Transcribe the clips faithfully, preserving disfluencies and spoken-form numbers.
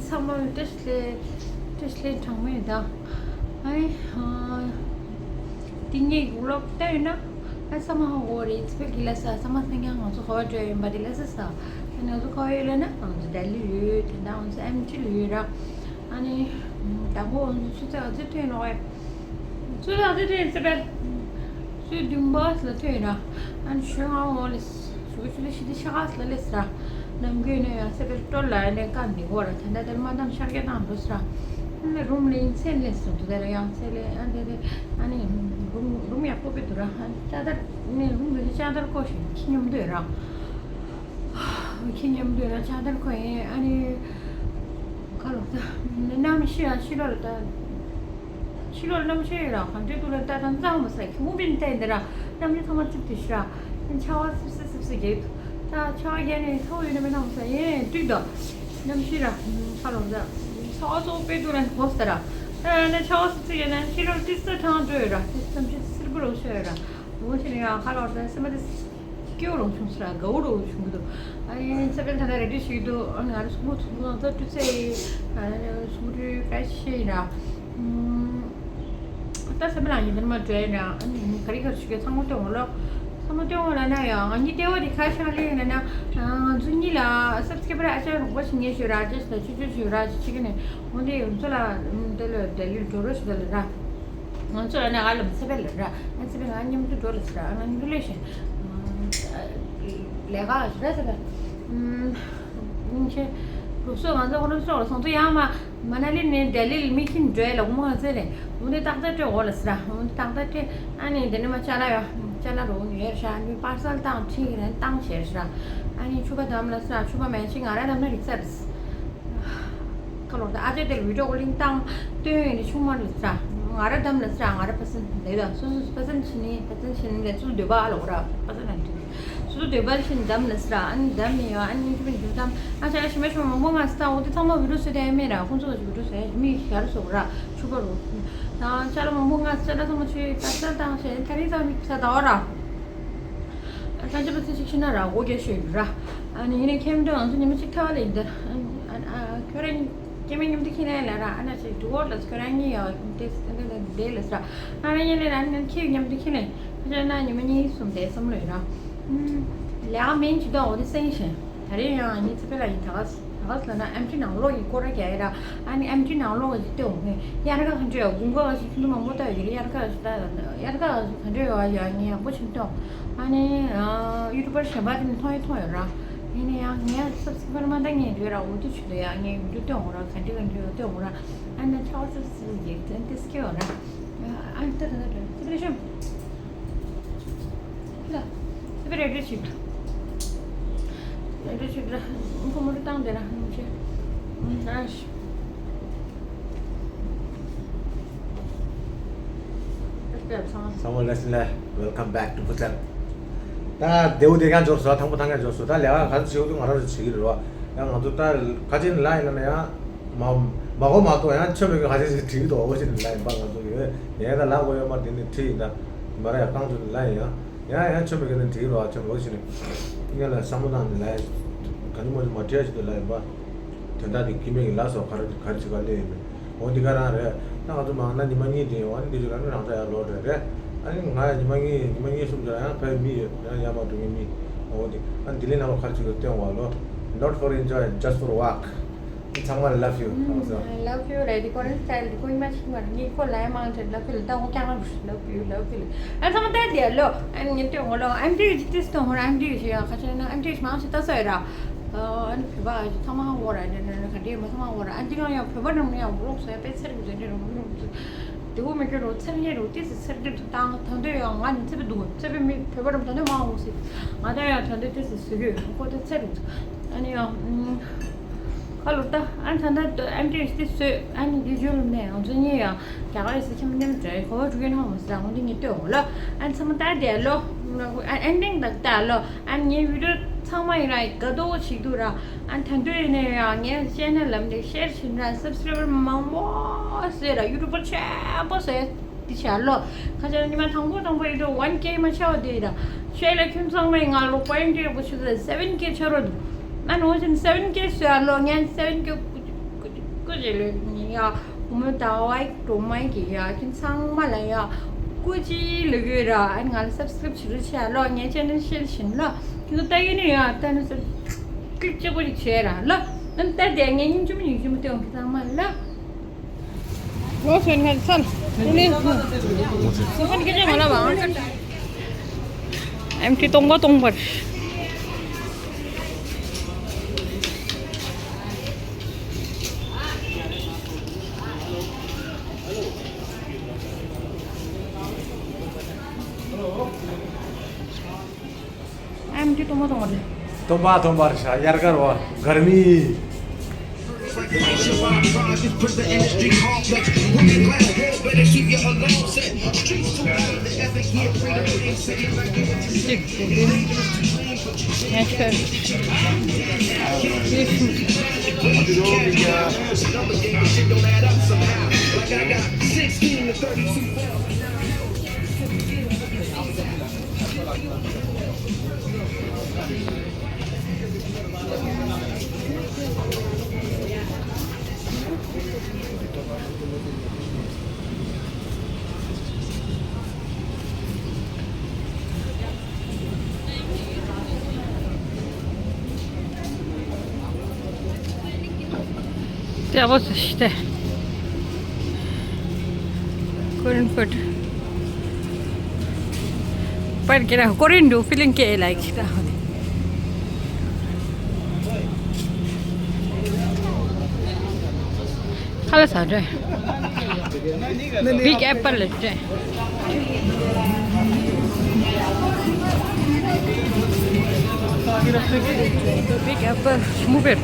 ཚང་མ་བཀྲ་ཤིས་བདེ་ལེགས། བཀྲ་ཤིས་བདེ་ལེགས། གྲངས་མེད་ད། ཨ་ནི་ཨ། འདི་ངའི་གི་ཝི་ལོག་ལྟ་ཡོད་ན། ཨ་ཚང་མ་ཧ་གོ་རེད། ཚེ་འཕེལ་གྱི་ལ་ས་ཚང་མ་སེང་གེ་ང་ཚོ་ག་པར་འགྲོ་ཡ་ཡིན་པ་དེ་ལ་ས་ས། ཨ་ནི་ང་ཚོ་ག་པར་ཡོད་ལབ་ན་ང་ཚོ་ལྡི་ལི་ཡོད། དེ་འདྲ་ང་ཚོ་ཨེམ་ཆི་ལ་ཡོད་ར། ཨ་ནི་དང་པོ་ང་ཚོ་ཆུ་ཚོད་ག་ཚོད་ཐོན་ཡོད་རེད། ཆུ་ཚོད་ག་ཚོད་ཐོན་ཡོད་ཚེ་འཕེལ། ཆུ་ཚོད་བདུན་པ་ལ་ཐོན་ཡོད་ར། ཨ་ནི་ཞོགས་ང་འོང་ལེ། ཞོགས་ཆུ་ཚོད་བཞི་དང་ཕྱེད་ཀ་ལ་སླེབས་ས། ནམ་རྒྱུན་ནས་ཡང་སེ་པེ་སྤྲོ་ལ་ནས་བཀག་འདི་གོ་ར། ད་ལྟ་དེར་མ་བཏང་ཤར་རྒྱག་བཏང་འགྲོ་ས་ར། ཨ་ནི་རུམ་ལ་ཡིན་ཚད་སླེབས་སོང་། དེ་ལ་ཡང་ཚད་ལས་ཨ་དེ་དེ་ཨ་ནི་རུམ་རུམ་ཡག་པོ་དཔེ་འདུག་ར། ཨ་ནི་ལྕགས་དར་ནས་རུམ་དེ་ལྕགས་དར་བཀོད་ཤིང་ཁྱི་སྙོམ་འདོད་ར། ཁྱི་སྙོམ་འདོད་ར་ལྕགས་དར་བཀོད་ཡིན། ཨ་ནི་ཁ་ལོ་ད་གནམ་གཤིས་ཡང་ཕྱི་ལོགས་ལ་ད། ཕྱི་ལོགས་གནམ་གཤིས་ར་གང་འདྲའི་འདུག་ལ། ད་དང་གཙང་མ་ས་ཁྱུང་པིན་བལྟས་འདི་ར། གནམ་གཤིས་ཚང་མ་ཚིག་དེ་ཤི་ར། ཆར་པ་སིབ་སིབ་སིབ་སིབ་རྒྱག་གི་འདུག་ད་ཆར་པ་རྒྱག་ནས་ཚ་བོ་ཡོད་ན་མེད་ན་མ་ས་ཡེ་དུས་ད། གནམ་གཤིས་ར་ཁ་ལོ་ད། ཚ་བ་གཙོ་བོ་དཔེ་འདུག་ལ་གོ་ས་ར། ད་ན་ཆར་པ་སིབ་སིབ་རྒྱག་ན་ཕྱི་ལོགས་ཏི་ས་གྲང་འགྲོ་ཡོད་ར། ཏི་ས་གནམ་གཤིས་སིར་པོ་རོ་ཤོ་ཡོད་ར། འོ་ཞིག་ཡང་ཁ་ལོ་ད་སེམས་པ་དེ། སྐྱོ་རུ་བྱུང་ཟེར་དགའ་བོ་རུ་བྱུང་གི་འདུག་ཨ་ནི་ཚེ་འཕེལ་ད་ལྟ་རེ་ཌི་ཞིག་འདུག་ཨ་ནི་ང་རང་སུ་མོ་ཚུ་མོ་ད་ཏུ་ཚེ་ཨ་ནི་སུ་མོ་ཏུ་ཀ་ཤི་ཡིན་ར། ད་ཚེ་འཕེལ་ལ་ཡིན་ད་མ་འགྲོ་ཡིན་ར། ཨ་ནི་ག་རི་ག་རི་ཞིག་ཚང་མ་སྟོན་འོང་ལོ། ཚང་མ་སྟོན་འོང་ལ་ན་ཡང་ང་གཉིས་ལྟེ་བ་དེ་ཁ་ཤག་ལེ་ཡིན་ན་ང་ཚོ་གཉིས་ལ་སབ་སི་ཀེ་ར་ཨ་ཅག་རོགས་པ་ཞིག་ངེས་ཞུ་ར། ཅེས་ལ་ཅུ་ཅུ་ཞུ་ར་ཅི་ཅི་གི་ནས་འོན་ཏེ་ང་ཚོ་ལ་དེ་ལོ་དེ་ལོ་འགྲོ་རོགས་ཞུ་ད་ལ་ར། ང་ཚོ་ལ་ནས་ང་ལ་ཚེ་འཕེལ་ལ་ར། ང་ཚེ་འཕེལ་ང་མཉམ་དུ་འགྲོ་ལ་ཟེར་ར། ང་མཉམ་དུ་ལས་ཤིང་། ལས་ཀ་ཞུ་ར་ཚེ་འཕེལ། སྙིང་རྗེ། རུ་སོ་ང་ཚོ་ཁོ་རང་ཚོ་ལ་སོང་ཚོ་ཡང་མ་མ་ན་ལི་ནས་ལྡི་ལི་ལ་མི་ཁྱིམ་འགྲོ་ཡ་ལ་དགོངས་པ་ཚེ་ནས་འོ་འདི་ཏག་ཏག་སྤྲོད་འོ་ལ་ཟེར་ར། འོ་འདི་ཏག་ཏག་སྤྲད། ཨ་ནི་འདི་ནས་མ་ཅ་ལག་ཡོད། ཅ་ལག་རོ་ཡོད་ཤ་ནི་པར་སལ་བཏང་ཁྲིད་རན་བཏང་ཞེས་ཟེར་ར། ཨ་ནི་ཕྱུ་པ་དམ་ལ་ཟེར་ར། ཕྱུ་པ་མེད་ཅིག་ང་ར་དམ་ན་རིག་ས་རེད། ཁ་ལོ་ད་ཨ་ཅེ་དེར་བི་ཌིའོ་ཀོ་ལིང་བཏང་སྟོན་ཡོད་ནི་ཆུང་མ་རེད་ཟེར། ང་ར་དམ་ལ་ཟེར། ང་ར་པ་སེན་ལེ་ད་སོ་སོ་པ་སེན་ཕྱི་ནི་པ་སེན་ཕྱི་ནི་ལས་ཚུལ་འདོད་པ་ཨ་ལོ་ར་པ་སེན་ཨ་འདི་སོ་སོ་འདོད་པ་ཕྱི་ནི་དམ་ལ་ཟེར། ཨ་ནི་དམ་མི་ཡོད། ཨ་ནི་ཆུ་མི་འཇུ་དམ་ཨ་ཅག་ལ་ཞི་མ་ཞི་མ་མང་པོ་ང་ཟེར། ད་འོ་དེ་ཚང་མ་བི་ཌིའོ་བཟོས་ཏེ་ཨེ་མེད་ར། ཁོང་ཚོ་གི་བི་ཌིའོ་བཟོས་མི་ཞར་སོ་ར་ཕྱུ་པ་རོ། ད་ཅ་ལག་མང་པོ་ང་ཟེར། ཅ་ལག་ཚང་མ་ཆུ་པ་སེན་བཏང་ཞེས་ད་རིང་ཚང་མི་ཟ་ད་འོ་ར། ཨ་ལྷན་རྒྱས་པ་ཚོ་གཅིག་ཤེས་ན་ར་སྒོ་རྒྱག་ཤོད་ར། ཨ་ནི་ཡིན་ནའི་ཁྱེད་མདོ་ང་ཚོ་ཉི་མ་གཅིག་ཐལ་བ་ལ་ཡིན་ད། ཨ་ཨ་ཁྱོད་རང་སྐྱེ་དམན་མཉམ་དུ་ཁྱེད་ནས་ལ་ར། ཨ་ན་ཅིག་འགྲོ་བར་ལ་ཁྱོད་རང་གཉིས་ཡ་དེ་དེ་ལ་ཟ། ང་རང་གཉིས་ལ་ར་ནི་ཁྱེད་མཉམ་དུ་ཁྱེད་ནས་ཁྱོད་ན་ཉི་མ་གཉིས་གསུམ་དེ་བསམ་བློ་ཡོད་ར། ལས་ཀ་མིན་ཅི་ད་འོ་དེ་སེང་ཤེས། ད་རེས་ཡང་ངའི་ཚེ་འཕེལ་ལ་ཡིན་ད་ག་ད་ག་ཟེར་ན་ཨེམ་ཆི་ནང་ལོགས་ཀྱི་སྐོར་ར་རྒྱག་ཡ་ར། ཨ་ནི་ཨེམ་ཆི་ནང་ལོགས་ཀྱི་སྟོན་དགོས་ནི་དབྱར་ཁ་ག་འདྲ་ཡོད། དགུན་ཁ་ག་ཞིག་ཐུན་མོང་མང་པོ་ལྟ་ཡོད་ཀྱི་རེད། དབྱར་ཁ་ག་ཞིག་ད་དབྱར་ཁ་ག་ཞིག་ག་འདྲ་ཡོད་ཡ་ངས་ཡག་པོ་ཞིག་སྟོན། ཨ་ནི་ཡུ་ཊུབ་པར་གཞན་པ་དེ་ནི་མཐོང་ཡི་མཐོང་ཡོད་ར། ཡིན་ན་ཡང་ངས་སབ་སི་ཀེ་ར་མ་འདང་ངས་འདྲ་ར། འོ་དུ་ཆུ་དུ་ཡ་ངས་ཡུ་ཊུབ་སྟོན་འོ་ར། ག་འདྲ་ག་འདྲ་ཡོད་སྟོན་འོ་ར། ཨ་ནི་ཆ་བ་སབ་སི་ཀེ་ར་དེ་སྐྱེ་འོ་ར། ཨ་ནི་ད་ད་ད་ད་སི་པི་རེ་ཤམ། ལ། སི་པི་རེ་ཌི་ཤིག་རེ་ཌི་ཤིག་ར། ཁོ་མོ་རུ་བཏང་དེ་ར་ཧམ་ཆེ། ཨ་ཤི། ཚང་མ་ལ་སི་ལ། Welcome back to Bhutan. ད་དེའུ་དེ་གང་འབྱོར་སོ། ཐང་པོ་ཐང་གང་འབྱོར་སོ། ད་ལས་ཀ་ག་ཚོད་བྱེད་དུས་ང་རང་ཚོ་བྱེད་ཀྱི་རེད་བ། ཡང་ང་ཚོ་ད་ཁ་ཆེ་ལ་ཡིན་ན་ཡང་། མ་མ་གོ་མ་གཏོགས་ཡང་ཆོ་མེད་གི་ཧ་ཅང་ཞིག་བྲིས་འདུག་འོ་ཞིག་ལ་ཡིན་པ། ང་ཚོ་ཡོད་ཡིན་ད་ལ་གོ་ཡོད་མ་དེ་ནི་བྲིས་ཡིན་ད། མ་ར་ཡ་རྐང་ཚོ་ལ་ཡིན་ཡང་ཡང་ཡང་ཆོ་མེད་གི་ནི་བྲིས་རོགས་ཆོ་མེད་འོ་ཞིག་ནི། ངས་ལ་བསམ་བློ་བཏང་ནས་ལ་ཡ་ག་ནི་མ་ནི་མ་བྲིས་ཡ་ཞིག་འདུག་ལ་ཡིན་པ། དོན་དག་དེ་ཁྱི་མེད་གི་ལ་སོགས་ག་རེ་ག་རེ་ཞིག་ག་ལས་ཡིན་མེད། འོ་འདི་ག་རང་རེད། ད་ང་ཚོ་མང་ན་ཉི་མ་གཉིས་དེ་འོ་ནི་འདི་ཞིག་ལ་ནི་རང་ཚ་ཡ་ལོ་རེད་རེད། ཨ་ནི་ང་ཡ་ཉི་མ་གཉིས་ཉི་མ་གཉིས་གསུམ་ཅིག་ལ་ཡང་ཕ་ཡི་མི་ཡོད་ཡང་ཡ་མ་འགྲོ་མཁན་མི། འོ་དེ་ཨ་ནི་ལྡི་ལི་ནང་ལ་ག་རེ་ཞིག་གི་སྟོན་བ་ལོ། Not for enjoy, just for walk. ཚང་མར་love you. ཨང་། Love you རེད། འདི་ཁོ་རང་སི་ཊའིལ་འདི་ཁོ་ཉི་མ་ཕྱི་མར་ངས་ཁོ་ལ་ཡ་མང་ཆེ་love you ལ་ད་ཁོ་ཀྱང་love you, love you, love you. ཨ་ཚང་མ་ལྟ་དེ་ལོ། ཨ་ངས་ལྟོས་ངོ་ལོ། ཨ་འདི་གི་ཏིས་ཏོ་ཧོ་ར། ཨ་འདི་གི་ཞིག་ཡ་ཁ་ཆེ་ན་ཨ་འདི་གི་མང་ཆེ་ལྟ་ས་ཡོད་ར། ཨ་ནི་བོད་པ་ཚང་མ་ཧ་གོ་ར། འདི་ནི་ག་འདྲའི་མ་ཚང་མ་ཧ་གོ་ར། ཨ་འདི་གང་ཡང་བོད་པ་རྣམས་ཡང་ལོག་སོ་ཡ་དཔེ་ཚེར་གི་འདི་འདྲ་རུ་མི་རུ་དེ་བོ་མི་སྐྱོ་རུ་ཚེར་ཉེ་རུ་ཏིས་ཚེར་འདི་དང་ད་འདོད་ཡང་ང་ནི་ཚེ་བི་འདུག་ཚེ་བི་མི་བོད་པ་རྣམས་ད་འདོད་མ་ཧ་གོ་སི། ང་ད་ཡང་ད་འདོད་ཏིས་ཟེར་གི་ཁོ་ཏི་ཚེར་རུ། ཨ་ནི་ཡང་། ཁ་ལོ་ད་ཨ་ད་ད་ཨ་འདྲེ་ཏི་སོས་ཨ་ནི་འདི་ཇོ་ལུ་ནས་ང་ཚོ་གཉིས་ཡང་རྒྱ་གར་ཡི་སི་ཁྱིམ་ནེམ་འདྲ་གོ་བ་འགྲུ་གི་ནང་མ་སི་ད་ང་འདི་གཉིས་ལྟོས་འོ་ལོ། ཨ་ཚང་མ་ད་དེ་ལོ། ཨ་ཨན་ཏིང་ད་ད་ལོ། ཨ་ངའི་བི་ཌིའོ་ཚང་མ་ཡིན་ར་དགའ་ཏོག་ཅིག་འདུག་ར། ཨ་ད་འདོད་ཡིན་ནས་ཡང་ངའི་ཅེ་ནལ་ལམ་དེ་ཤེར་བྱིན་ར། སབ་སི་ཀ་རའིབ་མང་པོ་བཟོས་ར། ཡུ་ཊུབ་པར་ཆེན་པོ་བཟོས། འདི་ཆ་ལོ། ཁ་ཆེ་ཉི་མ་དང་པོ་དང་པོ་ཡིན་དུས་ཝན་ཀེ་མ་ཆགས་པ་དེ་ཡིན་ར། ཤེ་ལ་ཁྱོད་ཚང་མས་ང་ལོ་པོ་ཡིན་ཊི་ཡག་པོ་ཞུ་ཟེར་སེ་ཝན་ཀེ་ཆགས་རོགས་འདུག་ཨ་ནི་འོ་ཅན་སེ་ཝན་ཀེ་བཟོས་ཨ་ལོ། ངན་སེ་ཝན་ཀེ་ སྐུ་མཁྱེན་ལོས་ཡ། བུ་མོ་ཟླ་བ་གྲོ་མ་གི་ཡ། ཁྱེད་ཚང་མ་ལ་ཡ། སྐུ་མཁྱེན་ལོས་ཡོད་ར། ཨ་ནི་ང་ལ་སབ་སི་ཀ་རབ་བྱེད་རོགས་བྱས་ལོ། ངའི་ཅེ་ནལ་ཤེར་བྱིན་ལོ། ཁྱེད་ཚོ་ལྟ་ཡོད་ནི་ཡ། ལྟ་ནི་ཚོ་ཀི་ལིབ་གཅིག་པོ་ཅིག་བྱས་ར་ལོ། ཨ་ནི་ལྟ་དེ་ངའི་སྙིང་རྗེ་མོ་སྙིང་རྗེ་མོ་སྟེ་འོང་ཁྱེད་ཚང་མ་ལོ། ལོ་སོན་ཁ་སལ། ཨ་ནི་སོན་ཁ་སྐད་ཆ་མ་ལབ་ཨང་། ཨེམ་ཊི་སྟོང་པ་སྟོང་པར། ཨེམ་ཊི་སྟོང་པ་སྟོང་པ་རེད། སྟོང་པ་སྟོང་པ་རེད་ཤག་དབྱར་ཁར་བ་གར་མི། That was the stay. Couldn't put. But get a Korean do feeling K like that. Color side. Big apple. Big apple, move it.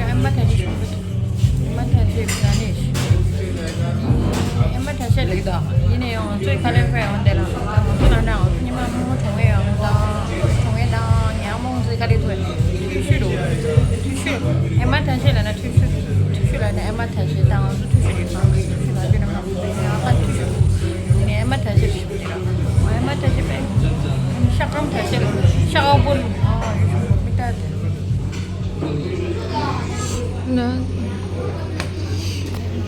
ཨེ་མ་ཐ་ཤི་ཨེ་མ་ཐ་ཤི་ཨེ་མ་ཐ་ཤི་ལ་ནི་ཨེ་མ་ཐ་ཤི་ལེགས་དང་ཡིན་ནའི་ཡང་ཚོས་ཁ་ལེ་ཁོས་ཡང་དེ་ལ་ང་ཚོ་ལ་འདྲ་ང་ཚོ་ཉི་མ་མོ་གྲོང་བའི་ཡང་དང་གྲོང་བའི་དང་ཉ་མོ་ཚོས་ཁ་ལེ་ཐོས་དུས་ཤུ་རུ་དུས་ཤུ་ཨེ་མ་ཐ་ཤི་ལ་ན་དུས་ཤུ་དུས་ཤུ་ལ་ན་ཨེ་མ་ཐ་ཤི་དང་ང་ཚོ་དུས་ཤུ་རེད་དང་དུས་ཤུ་ལ་དུས་ན་ང་ཚོ་ཡང་ཁ་དུས་ཤུ་ཡིན་ནའི་ཨེ་མ་ཐ་ཤི་ལེགས་དང་ཨེ་མ་ཐ་ཤི་པས་ཤ་ཀང་ཐ་ཤི་ལ་ཤ་ཀང་པོ་ལུ་ཨ་ཡོད་ཤུ་མི་ལྟ་དེ། ན།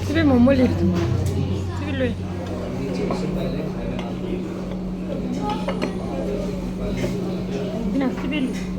སི་པན་མོག་མོག་ལེགས། སི་པན་ལོས། ན་སི་པན་ལོས།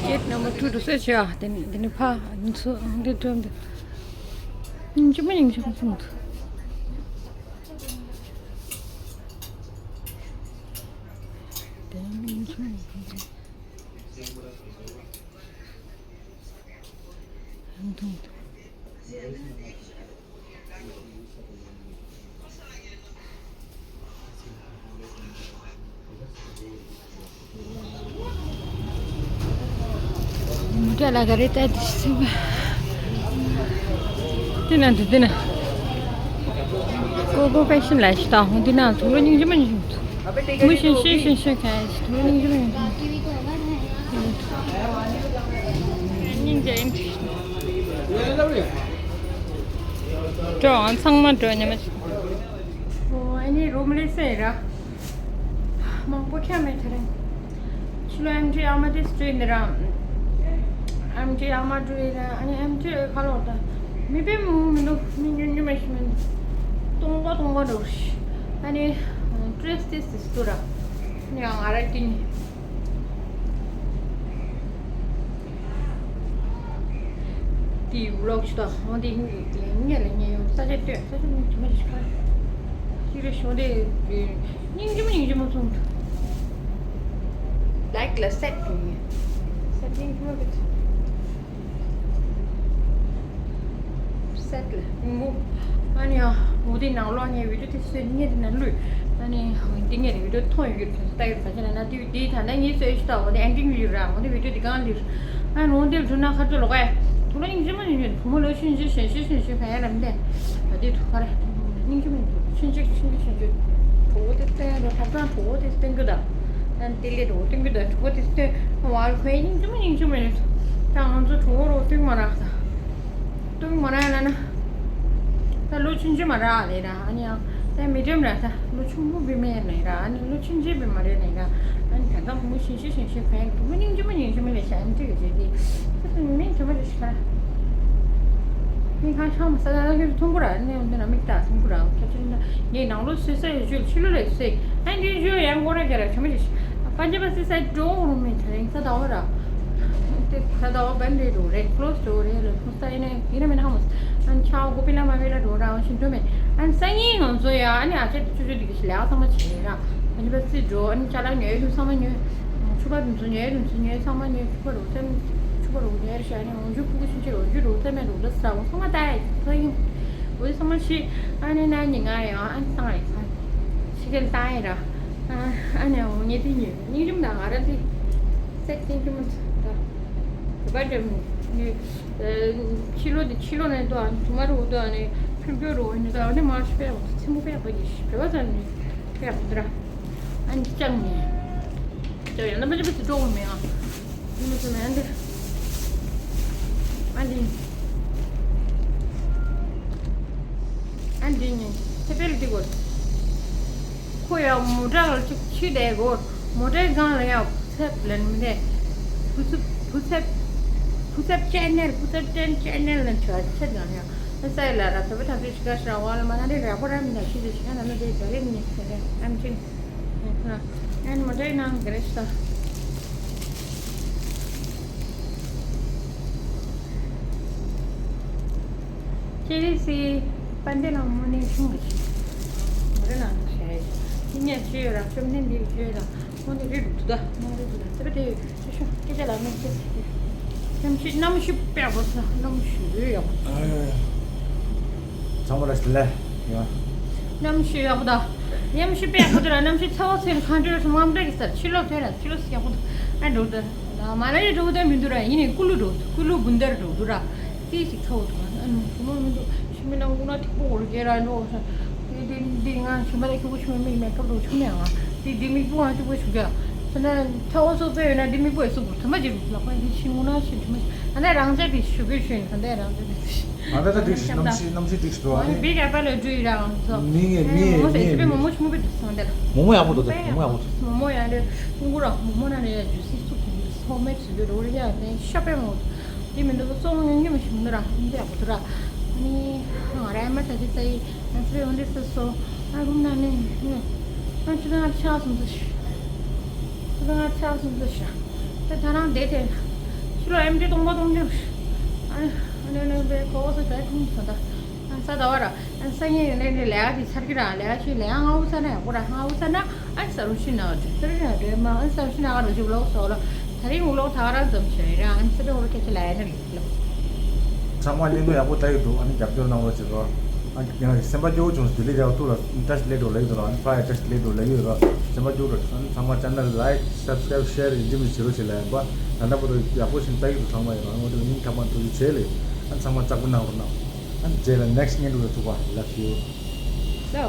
Gate number two དུ་སེ་ཆ་དེ་ནི་དེ་ནི་ཕ་ཉིན་སུ་འདི་དོན་དུ་ཉིན་གཅིག་མ་ཉིན་གཅིག་གསུང་དུ། དེ་ནི་ཉིན་གཅིག་མ་ཉིན་གཅིག་གསུང་དུ། སྐད་ལ་ག་རེ་ལྟ་དུས་ཟིན་པ། དེ་ན་འདི་དེ་ན། ཀོ་ཀོ་ཕེ་ཤན་ལ་ཤི་ད་ཧོང་དེ་ན་ཐུགས་ལ་སྙིང་རྗེ་མ་སྙིང་རྗེ། མུ་ཤན་ཤན་ཤན་ཤན་ག་ཡ་ཤི་ཐུགས་ལ་སྙིང་རྗེ་མ་སྙིང་རྗེ། སྙིང་རྗེ་ཡིན། འགྲོ་ཨང་ཚང་མ་འགྲོ་ཉི་མ་ཞིག་ཨོ་ཨ་ནི་རུམ་ལས་སེ་ར། མང་པོ་ཁྱམས་མེད་ཐ་རེ། ཕྱི་ལོ་ཨེམ་ཆི་ཨ་མ་དེ་སྤྲོད་འདི་ར། ཨེམ་ཆི་ཨ་མ་སྤྲོད་ར་ཨ་ནི་ཨེམ་ཆི་ཁ་ལོ་ད། མི་པེ་མུ་མི་འདུག་མི་ཉུང་ཉུང་མ་ཞིག་མི་འདུག་སྟོང་པ་སྟོང་པ་འགྲོ་ཤི། ཨ་ནི་ཏྲེས་ཏེ་སི་སྟུ་ར། ནི་ང་ར་ཏིང་། དེའི་ཝི་ལོག་ཅིག་དང་འོ་དེ་ངས་ལ་ངས་ཡོང་ས་ཆ་སྟོན་ས་ཆ་ནས་དྲི་མ་ཞིག་ཁ། ཅིག་རེ་ཞོ་དེ་སྙིང་རྗེ་མོ་སྙིང་རྗེ་མོ་སོང་། ལའིག་ལ་སེད་དགོས་ངས། སེད་སྙིང་རྗེ་མོ་གི་སེད་ལ་མོ། ཨ་ནི་ཡང་འོ་དེ་ནང་ལོགས་ནས་བི་ཌིའོ་དེ་སོས་ངས་དེ་ན་ལུས། ཨ་ནི་དེ་ངས་བི་ཌིའོ་མཐོང་ཡོད་ཀྱི་ད་ལྟ་ཡོད་ད་ཅི་ན་ན་དེ་དེ་ད་ལྟ་ངས་སོས་ཤི་ད་འོ་དེ་ཨེན་ཌིང་ལུས་ར་འོ་དེ་བི་ཌིའོ་དེ་གང་ལུས། ཨ་ནོ་འདིར་འགྲོ་ན་ཁ་ཐོ་ལོག་ཨེ། ཐོ་ལོ་སྙིང་རྗེ་མ་སྙིང་རྗེ་བུ་མོ་ལོ་ཆུང་ཆུང་གཞན་ཤེས་གཞན་ཤེས་ཕན་ཡ་རམ་ལྡན། ད་དེ་ཐུག་ག་རེ། སྙིང་རྗེ་མ་སྙིང་རྗེ་ཆུང་ཆུང་ཆུང་ཆུང་ཆུང་ཆུང་། གྲོགས་པོ་དེ་སྟོན་རོ་ཐབ་ཚང་གྲོགས་པོ་དེ་སྟོན་གི་ད། ད་དེ་ལས་གྲོགས་སྟོན་གི་ད་གྲོགས་པོ་དེ་སྟོན་བ་ལ་ཁོའི་སྙིང་རྗེ་མ་སྙིང་རྗེ་མ་རེད། ད་ང་ཚོ་གྲོགས་པོ་རོ་སྟོན་མ་རག་ད། སྟོན་མ་རག་ལ་ན། ད་ལོ་ཆུང་ཆུང་མ་རག་ལས་ད་ཨ་ནི་ཡང་། ད་མི་འགྲེམ་ར་ད་ལོ་ཆུང་ངུ་བི་མེ་ནི་ར་ཨ་ནི་ལོ་ཆུང་ཆུང་བི་མ་རེད་ནི་ར་ཨ་ནི་ད་ད་བུ་མོ་ཞིང་ཤི་ཞིང་ཤི་ཕན་བུ་མོ་སྙིང་རྗེ་མ་སྙིང་རྗེ་མ་ལས་ཤ་ཨ་ནི་ཏི་གི་ཅེ་ཏི་ད་མི་ཐུ་མ་རེ་ཤི་ཁ་མི་ཁ་ཤ་མ་ས་ད་ཁྱོད་ཐུང་གུ་ར་ནི་འོན་ཏེ་ན་མིག་ད་ཐུང་གུ་ར་ཁྱོད་ཅི་ན་ངའི་ནང་ལོ་སུས་ས་ཡོད་ཅུ་ཕྱི་ལོ་ལས་སུས་ཨ་ནི་ཏི་ཞོ་ཡང་གོ་ར་ག་ར་ཆུ་མ་ཞི་ཤི་པ་ཅེ་པ་སི་ས་འགྲོ་རུ་མི་ད་རིང་ས་ད་བ་ར་ཏི་ས་ད་བ་བན་རེ་རུ་རེ་ཀློ་སི་ཏོ་རེ་ལོ། ས་ཡིན་ན་ཡིན་ན་མིན་ན་ཧ་མོ། ཨན་ཆའོ་གོ་པི་ལ་མ་བི་ལ་འགྲོ་ར་ཨང་ཤིན་འགྲོ་མེད། ཨན་སང་ཉིན་ང་ཚོ་ཡ་ཨ་ནི་ཨ་ཅེ་ཏུ་ཅུ་ཅུ་དི་གི་ལས་ཨ་ཚང་མ་བྱེད་ར། ཨ་ནི་པ་སི་འགྲོ་ཨ་ནི་ཅ་ལག་ཉོས་ལུགས་ཚང་མ་ཉོས། ཆུ་པ་དུ་ཚོ་ཉོས་དུ་ཚོ་ཉོས་ཚང་མ་ཉོས་ཆུ་པ་རུ་ཚན་ཆུ་པ་རུ་ཉོས་ར་ཤ་ཨ་ནི་འོང་ཆུ་ཕུ་གུ་ཆུ་ཆུ་རུ་ཆུ་རུ་ཚན་མེད་རུ་ལ་ས་འོང་ཚང་མ་ད་ཡ་ས་ཡིན། འོ་ཚང་མ་ཤི་ཨ་ནི་ན་ཉི་ང་ཡ་ཨ་ནི་ཏང་ཡ་ཁ་ཤི་གལ་ཏང་ཡ་ར། ཨ་ནི་འོ་ངེ་དི་ཉོས་སྙིང་རུམ་ན་ང་ར་དི་སེ་སྙིང་རུམ་ད། བོད་པ་འདྲ་མོ། ཕྱི་ལོ་འདི་ཕྱི་ལོ་ནས་འདུག་ཨ་ནི་དུ་མ་རུ་འདུག་ཨ་ནི་ཕུལ་བོད་རུ་འདུག་ཨ་ནི་མ་ཤི་པས་ཚེ་མོ་པས་པ་ཡིས་བོད་པ་ཚ་ནི་པས་པ་འདུག་ར། ཨ་ནི་ཅང་ནི་ཅང་ཡང་ན་མ་ཅི་པ་ཚེ་འགྲོ་མེད་ཨ། ཨ་ནི་ཨ་ནི་ཨ་ནི་ཚེ་པེ་ལ་འདི་གོ་ཁོ་ཡང་མོ་ཊ་ལ་ཅིག་ཕྱི་བསྡད་གོ་མོ་ཊའི་སྒང་ལ་ཡང་། ཚེབ་ལན་མི་ནས། བུ་ཚུབ་བུ་ཚེབ། བུ་ཚེབ་ཅན་ནེལ་བུ་ཚེབ་ཅན་ཅན་ནེལ་ལན་ཆ་ཆེད་ལ་ཡང་། ཨ་ས་ཡི་ལ་ར་བོད་པ་ཐབས་ཤེས་ཤིག་ག་ཤ་བ་ལ་མ་ན་རེ་ར་པོ་ར་མི་ན་ཤི་ཟེར་ཤི་ཁ་ན་ན་དེ་ད་རེ་མི་ནས་ཟེར་རེ་ཨམ་ཆིན། ཨན་མ་འདྲེ་ནང་ག་རེ་ཤ། ཅེ་རི་སི། པན་ཏེ་ལ་མོ་ནས་ཤུང་གི་ཆི། མོ་རེ་ནང་ཤ་ཡི། ཉིན་ཉལ་ཆུ་ཡོད་ར་བཅོམ་ལྡན་འདས་ཆུ་ཡོད་ར། མོ་ནི་རི་རུ་དུ་ད་མོ་རི་དུ་ད་སེ་པ་དེ་ཡོད་ཆུ་ཤོ་སྐད་ཆ་ལ་མི་ཤེས་སི་དེ། གནམ་གཤིས་གནམ་གཤིས་དཔེ་ཡག་པོ་ས་གནམ་གཤིས་ཡོད་ཡག་པོ། ཚང་མ་ལ་ཞི་ལེ་ཡོད། གནམ་གཤིས་ཡག་པོ་ད། གནམ་གཤིས་དཔེ་ཡག་པོ་དེ་ར་གནམ་གཤིས་ཚ་བ་ཚེ་ཁ་འདྲ་སུ་མམ་འདྲ་གི་སར་ཕྱི་ལོགས་ཐོན་ར་ཕྱི་ལོགས་སུ་ཡག་པོ་ད་ཨ་འགྲོ་ད། མ་ལ་ཡི་འགྲོ་ད་མི་འདུག་ར་ཡིན་ནི་ཀུ་ལུ་འགྲོ་ཀུ་ལུ་བུན་དར་འགྲོ་འདུག་ར། ཏི་ཞིག་ཚ་བོ་དང་ཨ་ནུ་བུ་མོ་མི་འདུག་ཤི་མི་ན་འུ་ན་ཐིག་པོ་འོར་གེ་ར་འགྲོ་ཤ། ཏི་ཏི་ཏི་ང་ཤི་མ་ལ་ཁྱུ་པོ་ཤི་མི་མི་མེ་ཀབ་རུ་ཆུ་མེ་ང་ཏི་ཏི་མི་པུ་ང་ཆུ་པོ་ཆུ་ག་ཤ་ན་ཚ་བོ་སོ་པེ་ཡོད་ན་ཏི་མི་པུ་ཨེ་སུ་པུ་ཐ་མ་ཅི་རུ་ལག་པ་ཡི་ཤི་ངུ་ན་ཤི་ཐ་མ་ཅི་ཨ་ན་རང་ཅག་ཏི་ཤུ་གུ་ཤུ་ཡིན་ཨ་ན་རང་ཅག་ཏི་ཤི། ཨ་ད་ད་ཏི་ཤི་གནམ་གཤིས་གནམ་གཤིས་ཏི་ཤི་འགྲོ་ཨ་ནི་བི་ག་པ་ལ་འགྲུ་ཡི་ར་ང་ཚོ་མི་ངེ་མི་ངེ་མོ་སེ་ཤི་པེ་མོ་མོ་ཤི་མོ་པེ་ཏི་སང་ད་ལ་མོ་མོ་ཡག་པོ་འདུག་ད་མོ་མོ་ཡག་པོ་འདུག་མོ་མོ་ཡང་རེ་ཀུང་ཀུ་ར་མོ་མོ་ན་རེ་ཡ་ཇུ་སི་སུ་ཀུང་ཀུ་ཧོམ་མེད་སུ་གུ་རོ་རེ་ཡ་ནེ་ཤ་པེ་མོ། དེ་མི་འདུག་གསོག་ཉུང་ཉུང་ཞིག་མི་འདུག་ར་འདི་ཡག་པོ་འདུག་ར། ཨ་ནི་ང་ར་ཨ་མ་ད་ཅི་ཙ་ཡི་ང་ཚོའི་འོན་ཏེ་སོ་སོ་ཨ་རུམ་ན་ནི་ནི་ང་ཆུ་ཚང་ཆགས་སོང་ཚོ་ཤི། ཆུ་ཚང་ཆགས་སོང་ཚོ་ཤི། ད་ད་རང་བསྡད་དེ་ཕྱི་ལོ་ཨེམ་ཏི་སྟོང་པ་སྟོང་ཉུང་ཤི། ཨ་ནི་ཨ་ནི་ནི་བའི་ཁོ་བོ་སོ་ད་ཁུང་ཚོ་ད་ཨ་ས་ད་བ་ར། ཨ་ས་ངའི་ལས་ནི་ལས་ཀ་དེ་ཚར་གི་ར་ལས་ཀ་ཞིག་ལས་ཀ་ང་འུ་ཚ་ན་ཡག་པོ་ར་ང་འུ་ཚ་ན། ཨ་ས་རུ་ཤི་ན་འདྲ་ས་རུ་ཤི་ན་འདྲ་མ་ཨ་ས་རུ་ཤི་ན་ག་རུ་ཤི་ལོག་སོ་ལོ། ད་རིང་འུ་ལོག་ད་ག་རང་ཙམ་ཤི་ར་ཨ་ས་རུ་འུ་རུ་སྐད་ཆ་ལ་ཡ་ན་ལོ། ཚང་མ་གླེང་ནོ་ཡག་པོ་ལྟ་ཡི་འདུག་ཨ་ནི་རྒྱབ་སྐྱོར་གནང་རོགས་བྱེད་རོགས། ཨ་ཡང་སེམས་པ་སྐྱོ་བོ་བྱུང་སོང་ལྡི་ལི་རྒྱལ་བ་ཐུག་ལ་བཀྲ་ཤིས་བདེ་ལེགས་འགྲོ་ལབ་ཀྱི་འདུག་ར་ཨ་ནི་ཕ་ཡ་བཀྲ་ཤིས་བདེ་ལེགས་འགྲོ་ལབ་ཀྱི་ཡོད་ར། དེ་མ་རྒྱུགས་རོགས། ཨ་ནི་ཚང་མ་ཅེ་ནལ་ལའིཀ་སབ་སི་ཀ་རའིབ་ཤེར་ཡིན་གཅིག་མིན་གཅིག་བྱེད་རོགས་བྱེད་ལ་ཡིན་པ། ད་ལྟ་བར་དུ་ཡག་པོ་ཞིག་ལྟ་གི་འདུག་ཚང་མ་ཡིན་རོགས། ཨ་ནི་འོ་དེ་ལ་སྙིང་ཐག་པ་ནས་ཐུགས་རྗེ་ཆེ་ལེ། ཨ་ནི་ཚང་མ་ལྕགས་པོ་གནང་རོགས་གནང་། ཨ་ནི་རྗེས་ལ་ནེག་སི་ཊི་བརྙན་ཐུང་ལ་ཐུག་པ། Love you. So.